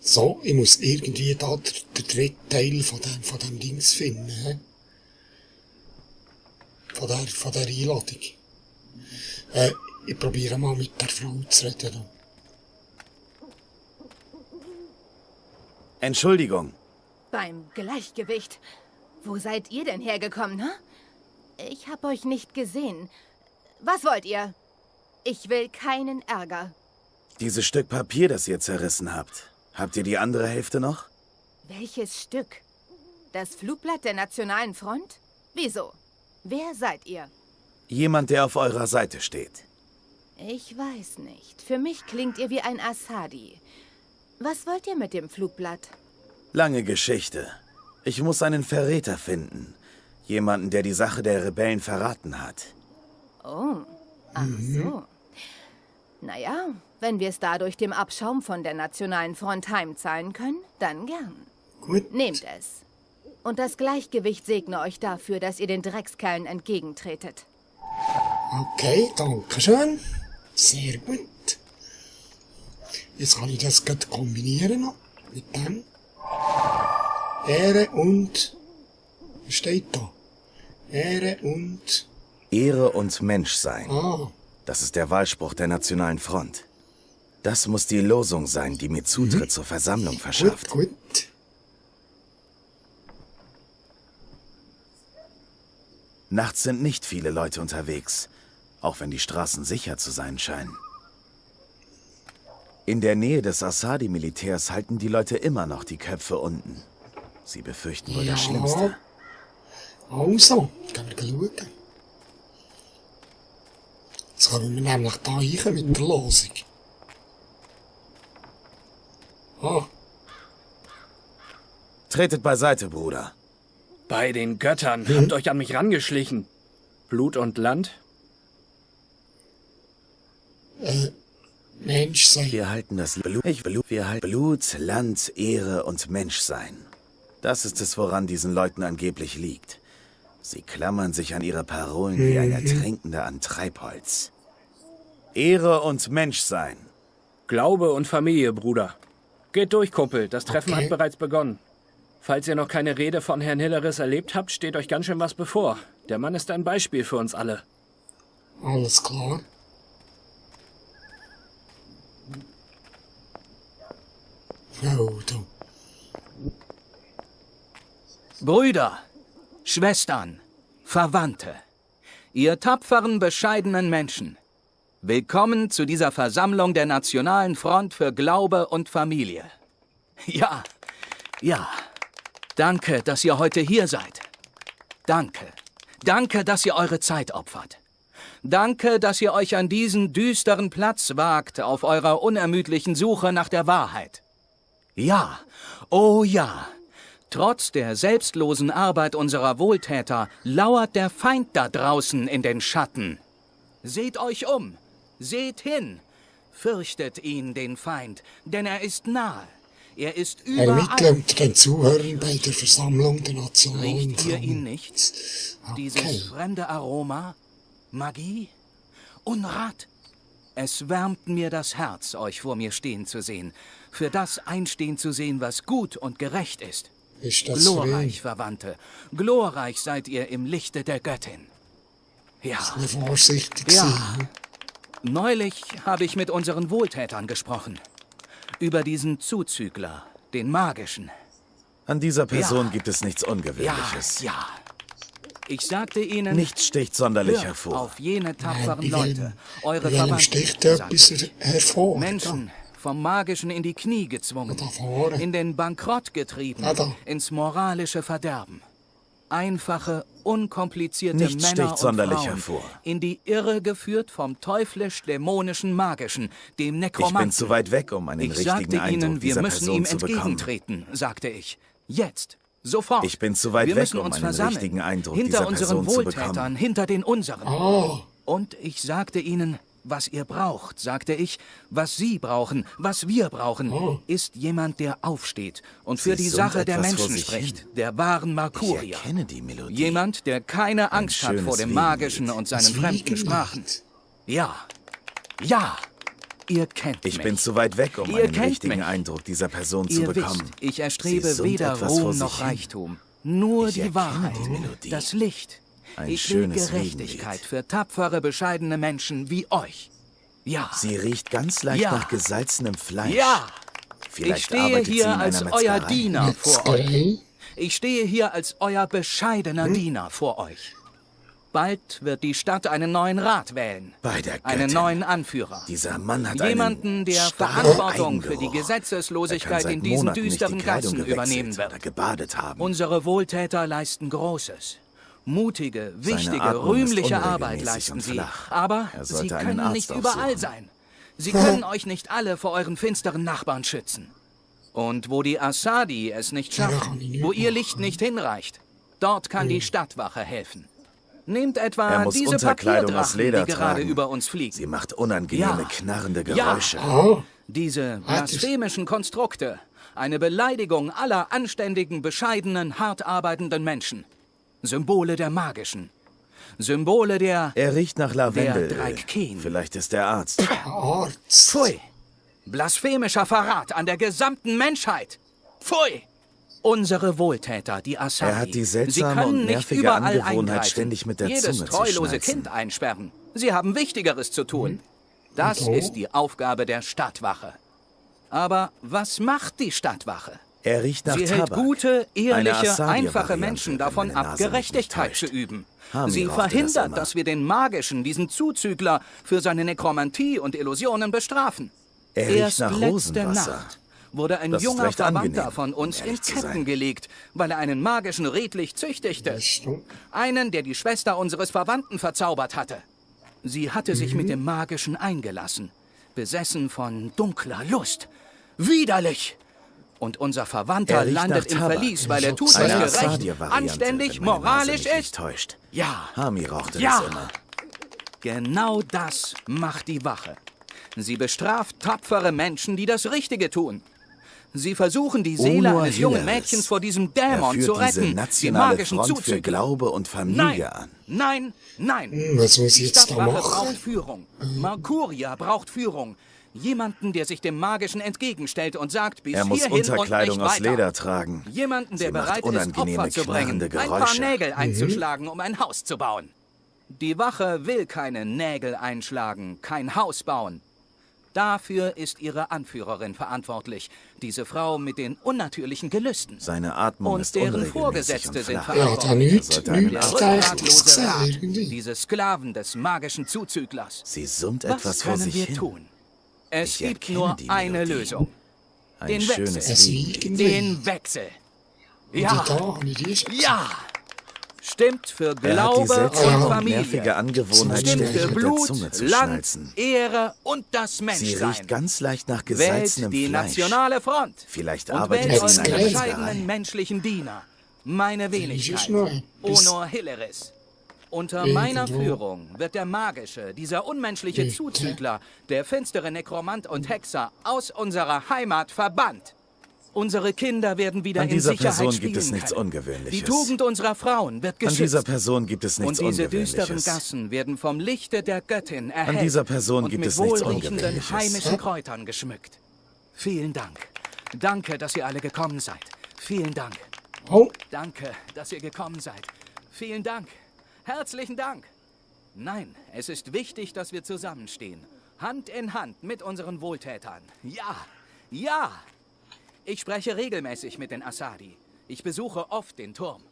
So, ich muss irgendwie da den dritten Teil von dem Dings finden, hä? Von der Einladung. Ich probiere mal mit der Frau zu reden. Entschuldigung. Beim Gleichgewicht. Wo seid ihr denn hergekommen, ne? Ich hab euch nicht gesehen. Was wollt ihr? Ich will keinen Ärger. Dieses Stück Papier, das ihr zerrissen habt. Habt ihr die andere Hälfte noch? Welches Stück? Das Flugblatt der Nationalen Front? Wieso? Wer seid ihr? Jemand, der auf eurer Seite steht. Ich weiß nicht. Für mich klingt ihr wie ein Assadi. Was wollt ihr mit dem Flugblatt? Lange Geschichte. Ich muss einen Verräter finden. Jemanden, der die Sache der Rebellen verraten hat. Oh, ach so. Naja, wenn wir es dadurch dem Abschaum von der Nationalen Front heimzahlen können, dann gern. Gut. Nehmt es. Und das Gleichgewicht segne euch dafür, dass ihr den Dreckskerlen entgegentretet. Okay, danke schön. Sehr gut. Jetzt kann ich das gerade kombinieren noch mit dem. Ehre und... Was steht da? Ehre und... Ehre und Menschsein. Ah, Das ist der Wahlspruch der Nationalen Front. Das muss die Losung sein, die mir Zutritt zur Versammlung verschafft. gut. Nachts sind nicht viele Leute unterwegs, auch wenn die Straßen sicher zu sein scheinen. In der Nähe des Assadi-Militärs halten die Leute immer noch die Köpfe unten. Sie befürchten wohl das Schlimmste. Also, gehen wir schauen. Jetzt kommen wir nämlich da rein mit der Losung. Ah, Tretet beiseite, Bruder. Bei den Göttern habt euch an mich rangeschlichen. Blut und Land? Mensch sein. Wir halten das Wir halten Blut, Land, Ehre und Menschsein. Das ist es, woran diesen Leuten angeblich liegt. Sie klammern sich an ihre Parolen wie ein Ertrinkender an Treibholz. Ehre und Menschsein. Glaube und Familie, Bruder. Geht durch, Kumpel. Das Treffen Okay. hat bereits begonnen. Falls ihr noch keine Rede von Herrn Hilleris erlebt habt, steht euch ganz schön was bevor. Der Mann ist ein Beispiel für uns alle. Alles klar. Oh, du. Brüder, Schwestern, Verwandte, ihr tapferen, bescheidenen Menschen, willkommen zu dieser Versammlung der Nationalen Front für Glaube und Familie. Ja, danke, dass ihr heute hier seid. Danke, dass ihr eure Zeit opfert. Danke, dass ihr euch an diesen düsteren Platz wagt auf eurer unermüdlichen Suche nach der Wahrheit. Ja, oh ja. Trotz der selbstlosen Arbeit unserer Wohltäter lauert der Feind da draußen in den Schatten. Seht euch um, seht hin, fürchtet ihn, den Feind, denn er ist nahe. Er ist Ermittle überall. unter den Zuhörern bei der Versammlung der Nationalen Riecht ihr ihn Front. nicht? Okay. Dieses fremde Aroma? Magie? Unrat? Es wärmt mir das Herz, euch vor mir stehen zu sehen, für das einstehen zu sehen, was gut und gerecht ist. Ist das Glorreich, Verwandte, glorreich seid ihr im Lichte der Göttin. Ja, ein vorsichtig Ja. sein? neulich habe ich mit unseren Wohltätern gesprochen. Über diesen Zuzügler, den magischen. An dieser Person Ja. gibt es nichts Ungewöhnliches. Ja. Ich sagte ihnen, Nichts sticht sonderlich hört hervor. auf jene tapferen Bei Leute, eure Bei welchem Verwandten, sticht da sagte etwas ich. hervor? Menschen vom Magischen in die Knie gezwungen, Da vorne. in den Bankrott getrieben, Da. ins moralische Verderben. Einfache, unkomplizierte Nichts Männer sticht und sonderlich Frauen hervor. in die Irre geführt vom teuflisch-dämonischen Magischen, dem Ich Nekromanten. bin zu weit weg, um einen Ich richtigen sagte Eindruck ihnen, wir dieser müssen Person ihm zu bekommen. entgegentreten, sagte ich. Jetzt, sofort. Ich bin zu weit wir weg, müssen um uns einen versammeln, richtigen Eindruck hinter dieser unseren Person zu Wohltätern, bekommen. hinter den unseren. Ah, Und ich sagte ihnen, was ihr braucht, sagte ich, was sie brauchen, was wir brauchen, ist jemand, der aufsteht und für Sie die summt Sache der etwas vor Menschen sich spricht, hin. der wahren Ich Markuria. erkenne die Melodie. Jemand, der keine Angst hat schönes vor dem Wiegenlied. Magischen und seinen das fremden Wiegenlied. Sprachen. Ja, ja, Ihr kennt mich. Ich bin zu weit weg, um Ihr einen kennt richtigen mich. Eindruck dieser Person zu Ihr bekommen. wisst, ich Sie erstrebe summt weder etwas vor Ruhm sich noch hin. Reichtum. Nur Ich die erkenne Wahrheit, die Melodie. das Licht. Ein Ich will schönes Gerechtigkeit Wiegenlied. für tapfere, bescheidene Menschen wie euch. Ja, Sie riecht ganz leicht Ja. nach gesalzenem Fleisch. ja. Vielleicht Ich stehe arbeitet sie hier in als einer euer Metzgerei. Diener vor euch. Metzgerei. Ich stehe hier als euer bescheidener Diener vor euch. Bald wird die Stadt einen neuen Rat wählen. Bei der Einen Göttin. neuen Anführer. Dieser Mann hat Jemanden, einen der starken Verantwortung für die Eigengeruch. Er kann Gesetzeslosigkeit seit in diesen Monaten nicht düsteren die Kleidung Gassen gewechselt übernehmen oder wird. gebadet haben. Unsere Wohltäter leisten Großes. Mutige, wichtige, Atmung ist rühmliche Arbeit unregelmäßig leisten und sie. flach. Aber Er sie sollte einen können Arzt nicht überall aufsuchen. sein. Sie können euch nicht alle vor euren finsteren Nachbarn schützen. Und wo die Asadi es nicht kann schaffen, ich nicht wo ihr machen. Licht nicht hinreicht, dort kann die Stadtwache helfen. Nehmt Er etwa muss diese Unterkleidung aus Papierdrachen, Leder die gerade tragen. über uns fliegen. Sie macht unangenehme, Ja. knarrende Ja. Geräusche. Ah, Diese Warte. blasphemischen Konstrukte. Eine Beleidigung aller anständigen, bescheidenen, hart arbeitenden Menschen. Symbole der magischen. Symbole der... Er riecht nach Lavendel. Dreieckchen. Vielleicht ist er Arzt. Arzt. Pfui! Blasphemischer Verrat an der gesamten Menschheit! Pfui! Unsere Wohltäter, die Asadi, Er hat die sie seltsame können und nicht nervige überall Angewohnheit, eingreifen, ständig mit der jedes Zunge zu treulose schnalzen. Kind einsperren. Sie haben Wichtigeres zu tun. Das Und so? ist die Aufgabe der Stadtwache. Aber was macht die Stadtwache? Er riecht nach Sie hält Tabak. gute, Eine ehrliche, Assadia-Variante, einfache Menschen wenn davon meine ab, Nase mich nicht Gerechtigkeit zu täuscht. üben. Hami Sie rauchte das verhindert, immer. dass wir den Magischen, diesen Zuzügler, für seine Nekromantie und Illusionen bestrafen. Er riecht Erst nach letzte Rosenwasser. Nacht wurde ein Das ist junger recht Verwandter angenehm, von uns um in ehrlich zu Ketten sein. gelegt, weil er einen Magischen redlich züchtigte. Stimmt. Einen, der die Schwester unseres Verwandten verzaubert hatte. Sie hatte sich mit dem Magischen eingelassen, besessen von dunkler Lust. Widerlich! Und unser Verwandter Er riecht landet nach im Tabak. Verlies, weil er tut, was Eine Eine gerecht, Assadia-Variante, anständig, wenn meine Nase moralisch mich nicht ist. täuscht. Ja, Hami rauchte Ja. das immer. genau das macht die Wache. Sie bestraft tapfere Menschen, die das Richtige tun. Sie versuchen, die Seele Onur eines jungen Hilleris. Mädchens vor diesem Er Dämon führt zu diese retten, die nationale magischen Front für Zuzügler. Glaube und Familie Nein, an. nein, nein. Was muss Die ich jetzt da Stadtwache machen? braucht Führung. Markuria braucht Führung. Jemanden, der sich dem Magischen entgegenstellt und sagt, bis Er muss hierhin und Unterkleidung nicht aus weiter. Leder tragen. Jemanden, der Sie macht bereit ist, unangenehme, Opfer zu bringen, knarrende ein paar Geräusche. Nägel einzuschlagen, um ein Haus zu bauen. Die Wache will keine Nägel einschlagen, kein Haus bauen. Dafür ist ihre Anführerin verantwortlich, diese Frau mit den unnatürlichen Gelüsten. Seine Atmung Und ist deren unregelmäßig Vorgesetzte und sind flach. Ja, da verantwortlich. nichts, sollte einen nichts Arzt Der Tägliches rückgratlose gesehen, Rat, irgendwie. diese Sklaven des magischen Zuzüglers. Sie summt Was etwas vor können sich wir hin. tun? Es Ich gibt erkenne nur die eine Melodie. Lösung. Ein Den schönes Wechsel. Es Wiegenlied. wiegt Den Wechsel. Ja. Ja, Da habe ich die schon. ja. Stimmt für Er hat die Glaube seltsame und und Familie. nervige Angewohnheit, Stimmt ständig für mit der Blut, Zunge zu Land, schnalzen. Ehre und das Sie Menschsein. riecht ganz leicht nach Wählt gesalzenem die Fleisch. nationale Front. Vielleicht und arbeitet wählt sie in euren einer bescheidenen Metzgerei. menschlichen Diener. Meine ist Wenigkeit. noch etwas. Onur Hilleris. Unter Irgendwo. meiner Führung wird der Magische, dieser unmenschliche Bitte. Zuzügler, der finstere Nekromant und Hexer aus unserer Heimat verbannt. Unsere Kinder werden wieder An in dieser Sicherheit Person spielen gibt es nichts können. Ungewöhnliches. Die Tugend unserer Frauen wird An dieser geschützt. Person gibt es nichts Und diese Ungewöhnliches. düsteren Gassen werden vom Lichte der Göttin erhellt dieser Person und gibt mit es nichts wohlriechenden Ungewöhnliches. heimischen Kräutern geschmückt. Vielen Dank. Danke, dass ihr alle gekommen seid. Vielen Dank. Oh, Danke, dass ihr gekommen seid. Vielen Dank. Herzlichen Dank. Nein, es ist wichtig, dass wir zusammenstehen. Hand in Hand mit unseren Wohltätern. Ja, ja. Ich spreche regelmäßig mit den Asadi. Ich besuche oft den Turm.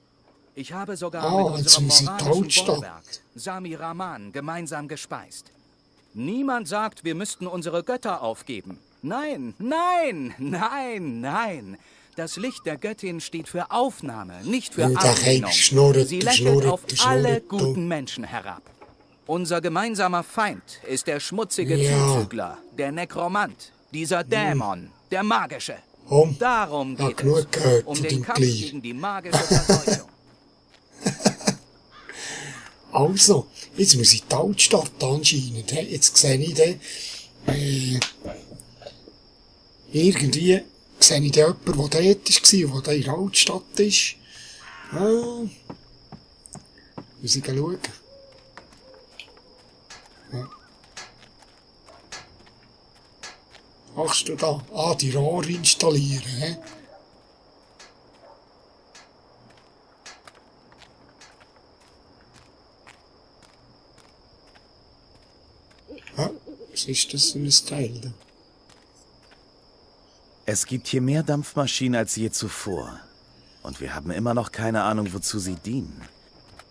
Ich habe sogar Oh, mit jetzt unserem muss ich moralischen Deutsch Bollwerk, Sami Rahman, gemeinsam gespeist. Niemand sagt, wir müssten unsere Götter aufgeben. Nein, nein, nein, nein. Das Licht der Göttin steht für Aufnahme, nicht für Und der Ablehnung. Hecht schnurrt, Sie der lächelt schnurrt, auf der alle schnurrt, guten Menschen herab. Unser gemeinsamer Feind ist der schmutzige Ja. Zuzügler, der Nekromant, dieser Dämon, der Magische. Darum Ja, geht genug es, gehört um zu den dem Kampf Glied. gegen die magische Verseuchung. also, jetzt muss ich die Altstadt anscheinend. He? Jetzt sehe ich den, irgendwie sehe ich den jemanden, der dort war, der in der Altstadt ist. Ah, muss ich schauen. Ja. machst du da? Ah, die Rohre installieren, hä? Ah, was ist das für ein Teil da? Es gibt hier mehr Dampfmaschinen als je zuvor. Und wir haben immer noch keine Ahnung, wozu sie dienen.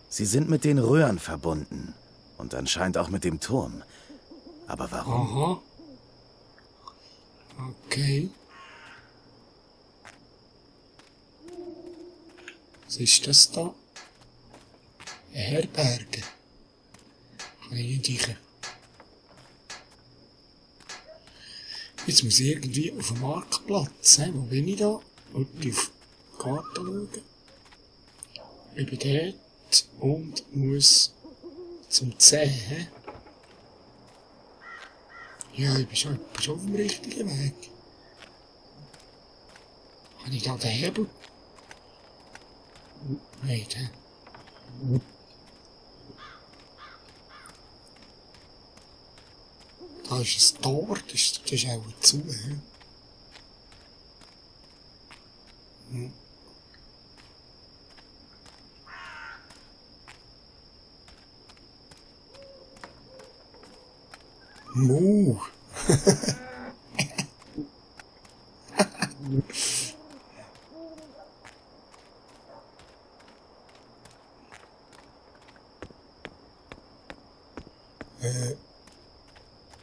Sie sind mit den Röhren verbunden. Und anscheinend auch mit dem Turm. Aber warum? Aha. Okay. Was ist das da? Eine Herberge. Kann ich nicht rein. Jetzt muss ich irgendwie auf den Marktplatz. Wo bin ich da? Und auf die Karte schauen. Ich bin dort und muss zum Zeh. Ja, ich bin schon auf dem richtigen Weg. Habe ich da den Hebel? Nein, hä? Da ist ein Tor, das ist auch zu, hä? Mu.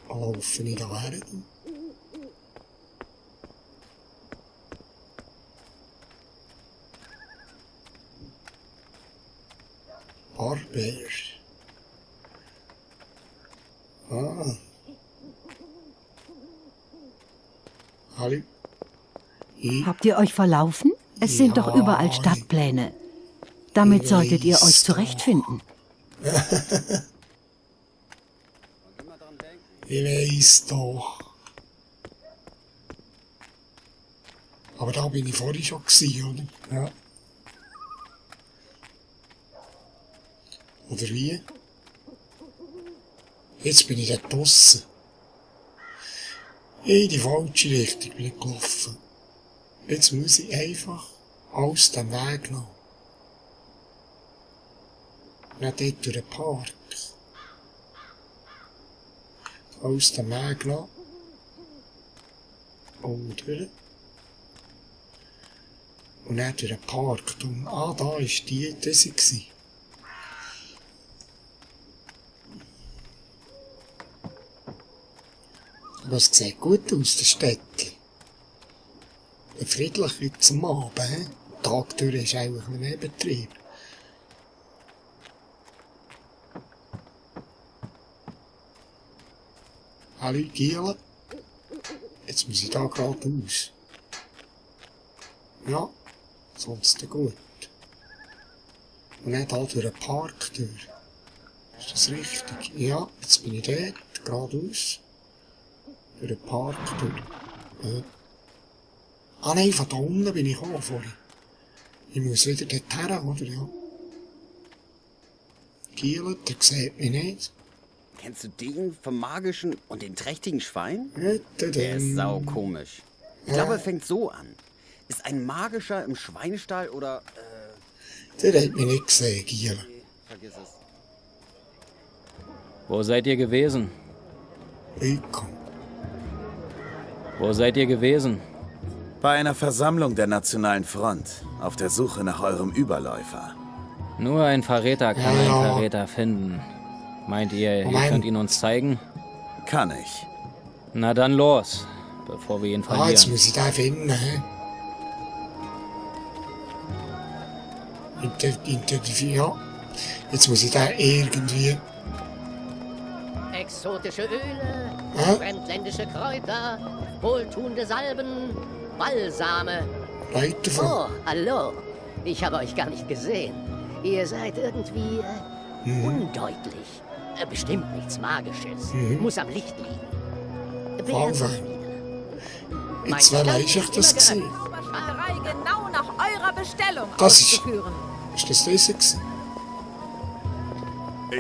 Laufe ich da her? Barbeer. Ah. Hallo. Habt ihr euch verlaufen? Es sind doch überall Stadtpläne. Damit solltet ihr euch zurechtfinden. Ich weiss doch. Aber da bin ich vorhin schon gewesen, oder? Ja. Oder wie? Jetzt bin ich da draussen. In die falsche Richtung bin ich gelaufen. Jetzt muss ich einfach aus dem Weg lassen. Nicht dort durch den Park. Aus dem Weg lassen. Und durch. Und dann durch den Park. Ah, da war die, das war. Aber es sieht gut aus, das Städtchen. Friedlich heute zum Abend, he? Tag durch ist eigentlich ein Nebenbetrieb. Hallo, Giele. Jetzt muss ich da geradeaus. Ja, sonst gut. Und nicht da durch den Park durch. Ist das richtig? Ja, jetzt bin ich dort, geradeaus. Durch den Park durch. Ah nein, von da unten bin ich auch vorhin. Ich muss wieder dorthin, oder? Ja. Giele, der sieht mich nicht. Kennst du den vom magischen und den trächtigen Schwein? Der Der ist saukomisch. Ich glaube, er fängt so an. Ist ein magischer im Schweinestall oder... Der hat mich nicht gesehen, Giele. Vergiss es. Wo seid ihr gewesen? Willkommen. Wo seid ihr gewesen? Bei einer Versammlung der Nationalen Front, auf der Suche nach eurem Überläufer. Nur ein Verräter kann Ja. einen Verräter finden. Meint ihr, ihr Moment. könnt ihn uns zeigen? Kann ich. Na dann los, bevor wir ihn Ah, jetzt verlieren. muss ich den finden, hä? Ja. Jetzt muss ich den irgendwie... Exotische Öle, Hä? fremdländische Kräuter, wohltuende Salben, Balsame. Leute von... Oh, hallo. Ich habe euch gar nicht gesehen. Ihr seid irgendwie undeutlich. Bestimmt nichts Magisches. Muss am Licht liegen. Wer Warum? seid ihr? Jetzt Mein wäre Stand ich ist das immer gesehen. geöffnet. Macherei genau nach eurer Bestellung Das ist... auszuführen. Ist das gewesen?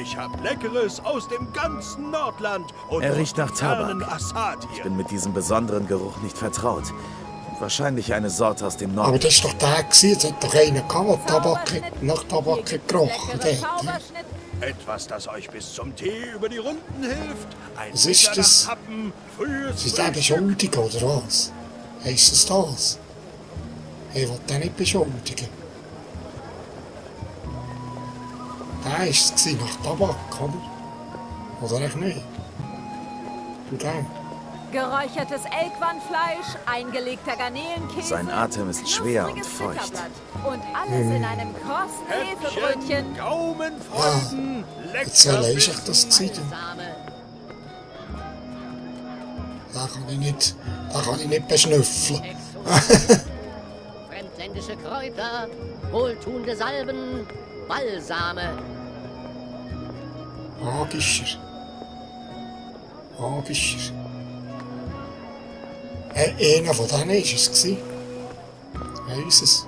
Ich hab Leckeres aus dem ganzen Nordland und Er aus riecht nach dem fernen Tabak. Assad Ich hier. bin mit diesem besonderen Geruch nicht vertraut. Wahrscheinlich eine Sorte aus dem Aber Norden. das war doch der gewesen. Es hat doch einer gehabt, der nach Tabak gerochen hat. Ne? Etwas, das euch bis zum Tee über die Runden hilft. Ein Was ist das? Mitternachtshappen, frühes Sie ist der beschuldigt, oder was? Heisst es das? Ich will den nicht beschuldigen. Der war es gewesen, nach Tabak, oder? Oder echt nicht? Und dann? Geräuchertes Elkwanfleisch, eingelegter Garnelenkäse. Sein Atem ist schwer und knuspriges feucht. Bitterblatt. Und alles in einem krossen Hefebrötchen. Häppchen, Gaumenfreuden, Jetzt soll lecker ich das gewesen. Balsame. Da kann ich nicht beschnüffeln. Fremdländische Kräuter, wohltuende Salben, Balsame. Magischer. Magischer. Einer von denen war es gewesen. Weiss es.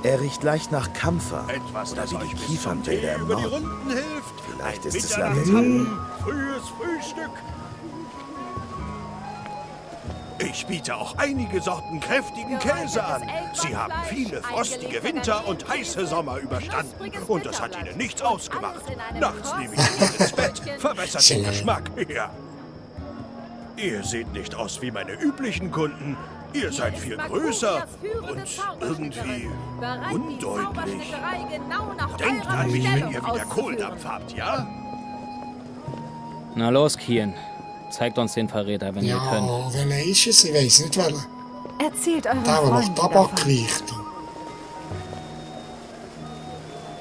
Er riecht leicht nach Kampfer Etwas, oder das wie euch die bis zum Kiefernwälder Tee im über die Norden. Runden hilft. Vielleicht Ein ist es Mitternachtshappen, frühes Frühstück. Ich biete auch einige Sorten kräftigen Käse an. Sie haben viele frostige Winter und heiße Sommer überstanden. Und das hat ihnen nichts ausgemacht. Nachts nehme ich sie mit ins Bett, verbessert den Geschmack. Ja. Ihr seht nicht aus wie meine üblichen Kunden. Ihr seid viel größer und irgendwie undeutlich. Denkt an mich, wenn ihr wieder Kohldampf habt, ja? Na los, Kien. Zeigt uns den Verräter, wenn ihr könnt. Ja, welcher ist es? Ich weiss nicht welcher. Erzählt euren Der, der nach Freunden Tabak davon. riecht.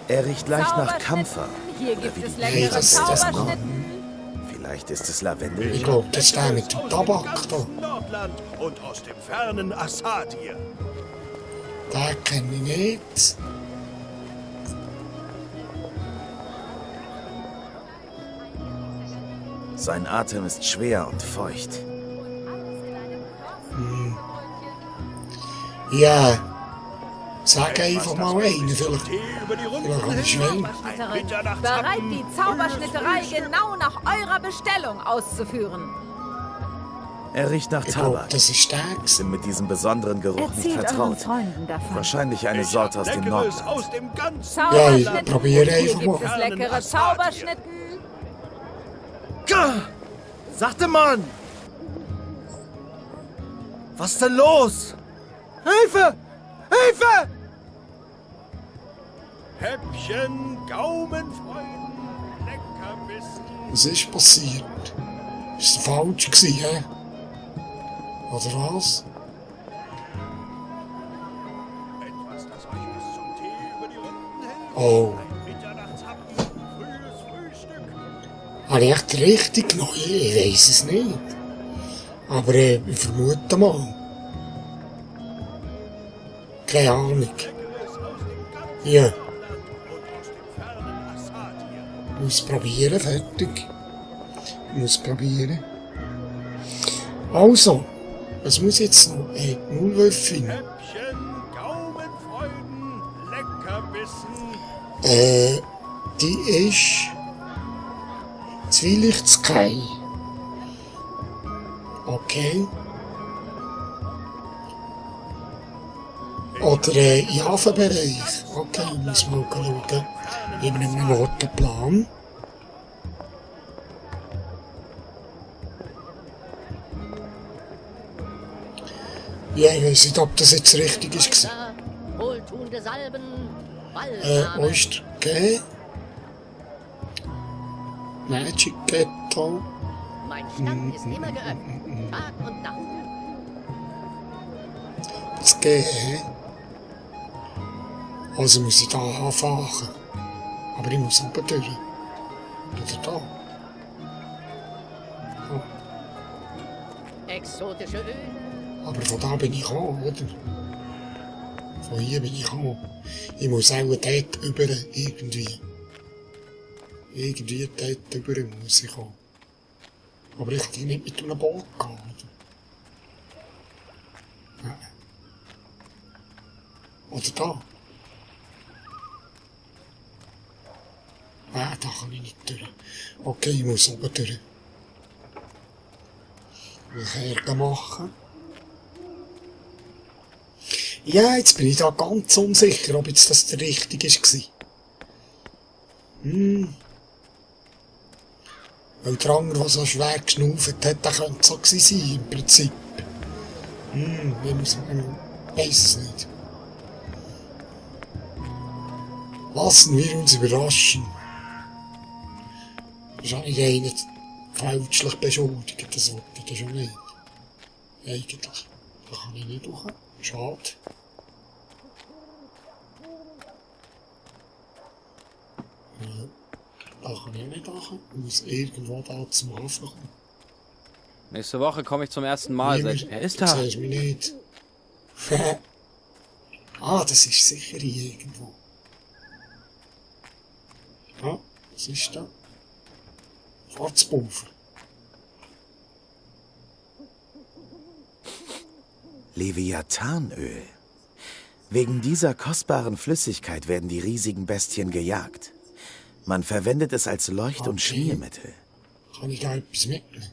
Er riecht leicht nach Kampfer. Hier Oder gibt wie es die leckere das ist das Zauberschnitten. Vielleicht ist es Lavendel. Ich glaube, das ist der mit dem Tabak da. Nordland und aus dem fernen Assad hier. Den kenne ich nicht. Sein Atem ist schwer und feucht. Ja. Sag einfach mal einen, vielleicht. Tee über die Runden Vielleicht habe ich Schwein. Ein Mitternachtshappen, Bereit, die Zauberschnitterei genau nach eurer Bestellung auszuführen. Er riecht nach Ich glaube, Tabak. das ist der Ich gewesen. bin mit diesem besonderen Geruch nicht Erzählt euren vertraut. Freunden davon. Wahrscheinlich eine Sorte aus dem Leckeres Norden. aus dem ganzen Ja, ich Zauberschnitten. probiere Hier einfach gibt mal. es leckere Zauberschnitten. Sagte Mann! Was ist denn los? Hilfe! Hilfe! Häppchen, Gaumenfreuden, Leckerbissen. Was ist passiert? Ist der falsch gewesen, hä? Oder was? Etwas, das euch bis zum Tee über die Runden hält. Oh. Ein Mitternachtshappen, frühes Frühstück. Habe ich echt richtig genommen? Ich weiss es nicht. Aber ich vermute mal. Keine Ahnung. Ja. Muss probieren, fertig. Muss probieren. Also, was muss jetzt noch? Maulwürfin. Häppchen, Gaumenfreuden, Leckerbissen. Die ist Zwielichtskei. Okay. Oder im Hafenbereich. Okay, muss man schauen. In einem Notenplan. Ja, ich weiß nicht, ob das jetzt richtig ist. Wohltuende Salben, Wo Balsame. ist der G? Magic Ghetto. Mein Stand ist immer geöffnet, Tag und Nacht. Das G, hä? Also muss ich da anfahren. Aber ich muss runter durch. Oder da. Exotische Öle. Aber von da bin ich gekommen, oder? Von hier bin ich gekommen. Ich muss auch dort über irgendwie. Irgendwie dort über muss ich kommen. Aber ich kann nicht mit einem Boot gehen, oder? Oder da? Da kann ich nicht durch. Okay, ich muss oben durch. Hergen machen. Ja, jetzt bin ich da ganz unsicher, ob jetzt das der richtige war. Weil der andere, der so schwer geschnauft hat, der könnte so gewesen sein, im Prinzip. Ich weiss es nicht. Lassen wir uns überraschen. Wahrscheinlich einen fälschlich beschuldigt, das wollte ich schon nicht. Eigentlich. Da kann ich nicht durch. Schade. Da kann ich nicht durch. Ich muss irgendwo da zum Hafen kommen. Nächste Woche komme ich zum ersten Mal. Er ist da. Du siehst mich nicht. Ah, das ist sicher hier irgendwo. Ja, was ist da? Schwarzpulver. Leviathanöl. Wegen dieser kostbaren Flüssigkeit werden die riesigen Bestien gejagt. Man verwendet es als Leucht- und Schmiermittel. Kann ich da etwas mitnehmen?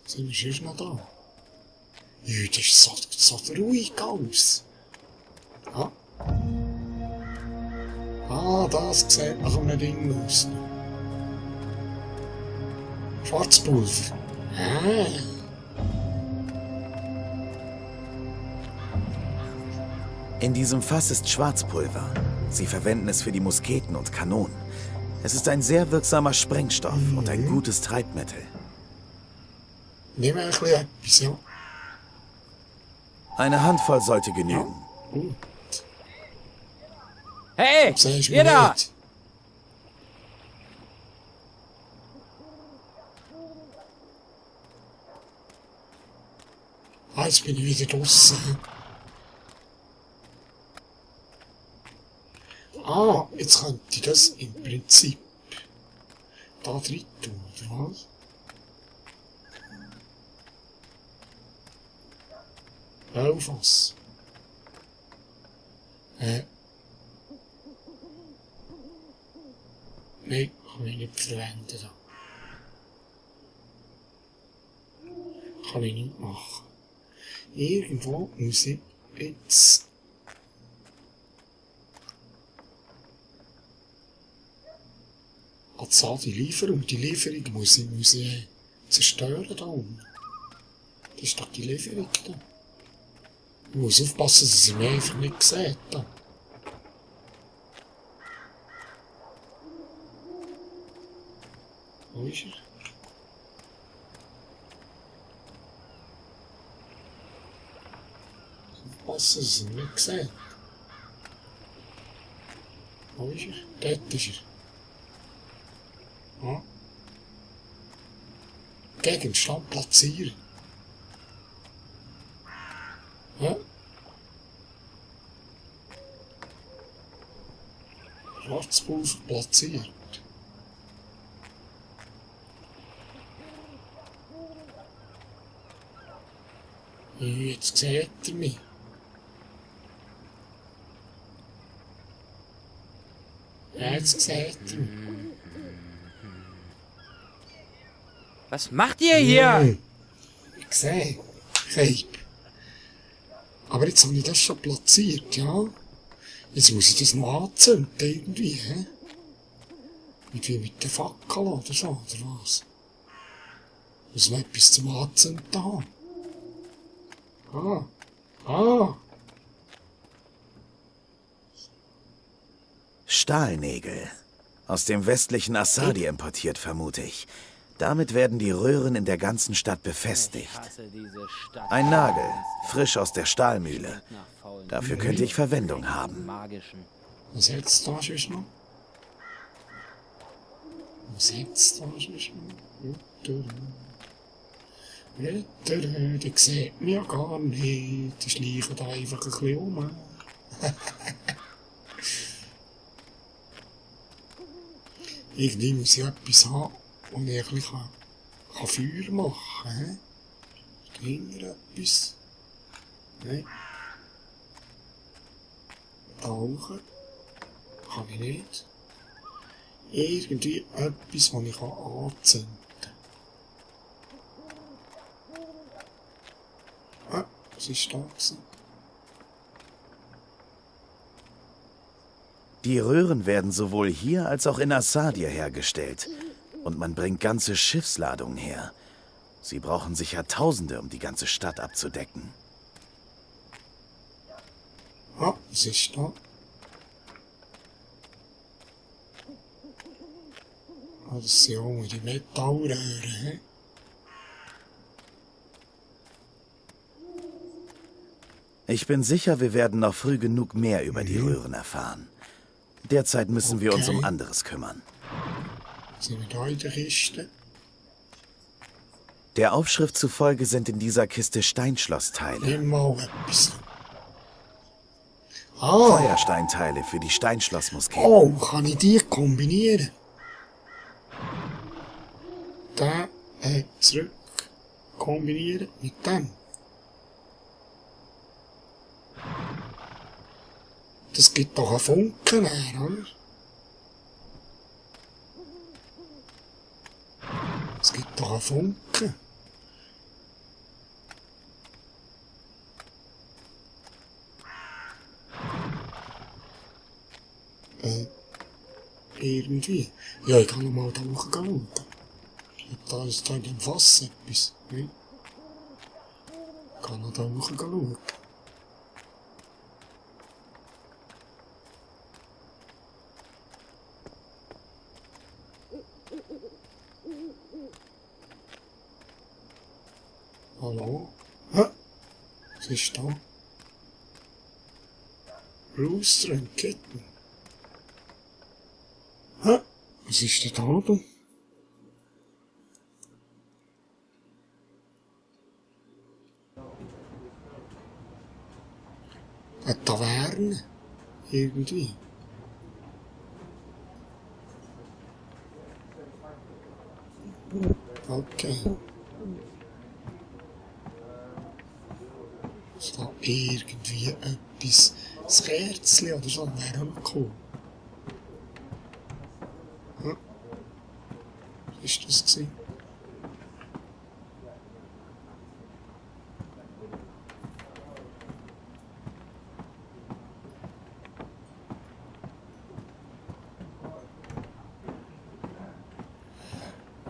Sind wir schon noch da? Ja, das ist so ruhig aus. Ja. Ah, das sieht nach einem Ding aus. Schwarzpulver. Ah. In diesem Fass ist Schwarzpulver. Sie verwenden es für die Musketen und Kanonen. Es ist ein sehr wirksamer Sprengstoff und ein gutes Treibmittel. Nehmen wir ein bisschen etwas, ja. Eine Handvoll sollte genügen. Gut. Hey, ihr da! Ah, jetzt bin ich wieder draussen. Ah, jetzt könnte ich das im Prinzip da drin tun, oder was? Ölfass. Nein, kann ich nicht verwenden. Da. Kann ich nicht machen. Irgendwo muss ich jetzt... Also die Lieferung. Die Lieferung muss ich zerstören da unten. Das ist doch die Lieferung da. Ich muss aufpassen, dass sie mich einfach nicht sieht. Da. Wo ist er? Aufpassen, dass sie mich nicht sieht. Wo ist er? Dort ist er. Ja. Gegenstand platzieren. Ja. Schwarzpulver platziert. Jetzt sieht er mich. Jetzt sieht er mich. Was macht ihr hier? Ich sehe. Hey. Aber jetzt habe ich das schon platziert, ja? Jetzt muss ich das noch anzünden, irgendwie, hä? Wie mit der Fackel oder so, oder was? Muss man etwas zum Anzünden haben? Stahlnägel. Aus dem westlichen Assadi importiert, vermute ich. Damit werden die Röhren in der ganzen Stadt befestigt. Ein Nagel, frisch aus der Stahlmühle. Dafür könnte ich Verwendung haben. Was jetzt da schon noch? Was jetzt da schon noch? Die sieht mich ja gar nicht. Die schleichen da einfach ein bisschen um. Irgendwie muss ich etwas haben, wo ich ein bisschen kann Feuer machen kann. Dahinter etwas. Nein. Tauchen. Kann ich nicht. Irgendwie etwas, was ich anzünden kann. Ah, was ist da gewesen? Die Röhren werden sowohl hier als auch in Assadia hergestellt. Und man bringt ganze Schiffsladungen her. Sie brauchen sicher Tausende, um die ganze Stadt abzudecken. Ah, was ist da? Ah, das sind auch die Metallröhren, hä? Ich bin sicher, wir werden noch früh genug mehr über die Röhren erfahren. Derzeit müssen wir uns um anderes kümmern. Sind wir da in der Kiste? Der Aufschrift zufolge sind in dieser Kiste Steinschlossteile. Nimm mal etwas. Ah! Feuersteinteile für die Steinschlossmusketen. Oh, kann ich die kombinieren? Den zurück kombinieren mit dem. Das gibt doch einen Funken her, oder? Es gibt doch einen Funken. Irgendwie. Ja, ich kann noch mal da hochschauen. Da ist da in dem Fass etwas. Ne? Ich kann noch da hochschauen. Hallo? Hä? Was ist da? Rooster und Kitten. Hä? Was ist denn da oben? Eine Taverne? Irgendwie. Okay. Ist da irgendwie etwas, ein Kerzchen oder so, wäre auch noch cool. Hm? Was ist das gewesen?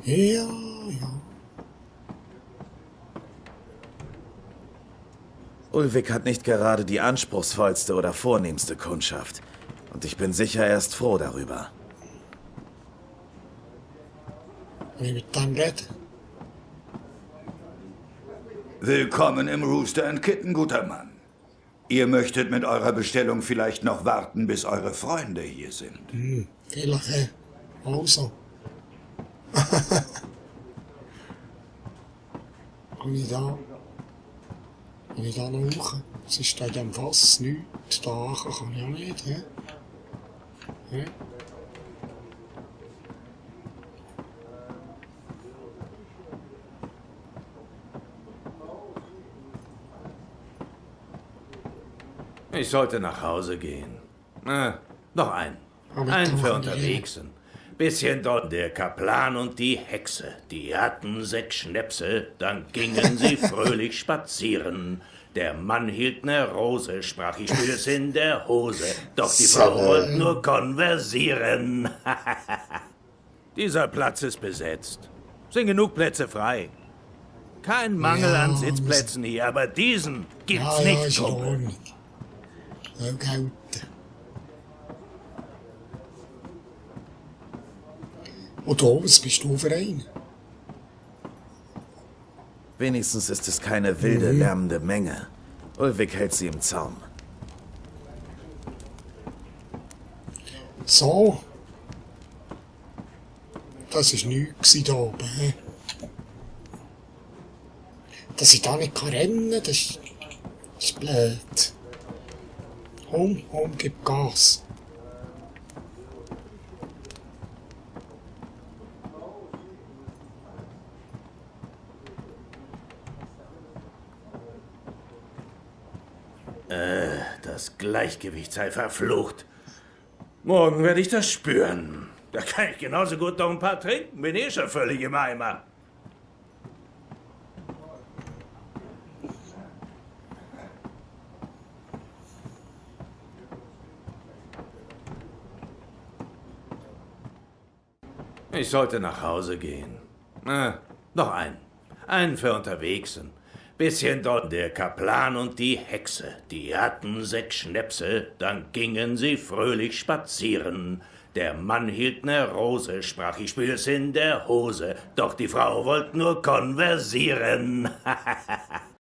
Ja, ja. Ulvik hat nicht gerade die anspruchsvollste oder vornehmste Kundschaft. Und ich bin sicher, er ist froh darüber. Wenn ich mit dem rede. Willkommen im Rooster and Kitten, guter Mann. Ihr möchtet mit eurer Bestellung vielleicht noch warten, bis eure Freunde hier sind. Vielleicht, also. Kann ich da noch hoch? Es ist da in dem Fass nichts. Da kann ich auch nicht, hä? Hä? Ich sollte nach Hause gehen. Noch einen. Einen für unterwegs sind. Bisschen dort der Kaplan und die Hexe. Die hatten 6 Schnäpse, dann gingen sie fröhlich spazieren. Der Mann hielt ne Rose, sprach, ich spür es in der Hose. Doch die Frau wollte nur konversieren. Dieser Platz ist besetzt. Sind genug Plätze frei. Kein Mangel an Sitzplätzen hier, aber diesen gibt's nicht, ist in Kumpel. Ordnung. Ja, gelten. Und da, was bist du für einen? Wenigstens ist es keine wilde, lärmende Menge. Ulvik hält sie im Zaum. So. Das war nichts da oben, hä? Dass ich da nicht rennen kann, das ist blöd. Komm, gib Gas. Das Gleichgewicht sei verflucht. Morgen werde ich das spüren. Da kann ich genauso gut noch ein paar trinken. Bin eh schon völlig im Eimer. Ich sollte nach Hause gehen. Noch einen. Einen für unterwegs. Ein bisschen dort. Der Kaplan und die Hexe, die hatten 6 Schnäpse, dann gingen sie fröhlich spazieren. Der Mann hielt ne Rose, sprach, ich spür's in der Hose, doch die Frau wollte nur konversieren.